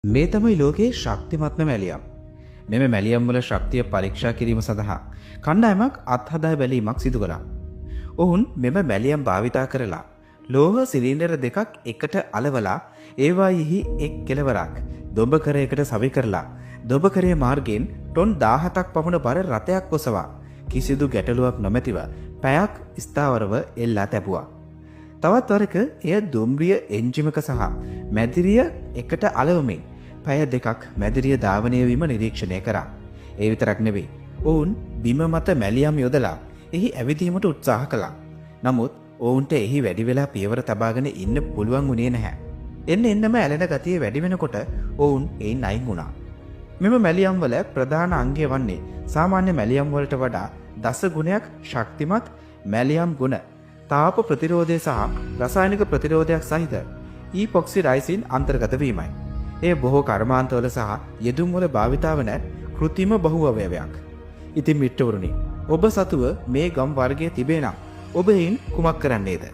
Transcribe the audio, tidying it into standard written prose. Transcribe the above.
මේ තමයි ලෝකයේ ශක්තිමත්ම මැලියම්. මෙම මැලියම් වල ශක්තිය පරීක්ෂා කිරීම සඳහා කණ්ඩායමක් අත්හදා බැලීමක් සිදු කළා. ඔවුන් මෙම මැලියම් භාවිතා කරලා ලෝහ සිලින්ඩර් දෙකක් එකට අලවලා ඒවායෙහි එක් කෙළවරක් දොඹකරයකට සවි කරලා දොඹකරය මාර්ගයෙන් ටොන් 17ක් පමණ බර රථයක් ඔසවා කිසිදු ගැටලුවක් නොමැතිව පැයක් ස්ථාවරව එල්ලා තැබුවා. තවත් වරක එය දුම්රිය එන්ජිමක සහ මැදිරිය එකට අලවමින් පැය 2ක් මැදිරිය ධාවනය වීම නිරීක්ෂණය කරා. ඒ විතරක් නෙවෙයි. ඔවුන් බිම මත මැලියම් යොදලා එහි ඇවිදීමට උත්සාහ කළා. නමුත් ඔවුන්ට එහි වැඩි වෙලා පියවර තබාගෙන ඉන්න පුළුවන් වුණේ නැහැ. එන්න එන්නම ඇලෙන ගතිය වැඩි වෙනකොට ඔවුන් එයින් අයින් වුණා. මෙම මැලියම් වල ප්‍රධාන අංගය වන්නේ සාමාන්‍ය මැලියම් වලට වඩා දස ගුණයක් ශක්තිමත් මැලියම් ගුණ, තාප ප්‍රතිරෝධය සහ රසායනික ප්‍රතිරෝධයක් සහිත ඊපොක්සි රයිසින් අන්තර්ගත වීමයි. එය බොහෝ කර්මාන්තවල සහ යෙදුම් වල භාවිතා වන කෘත්‍රිම බහු අවයවයක්. ඉතින් මිත්‍රවරුනි, ඔබ සතුව මේ ගම් වර්ගය තිබේ නම් ඔබ එයින් කුමක් කරන්නේද?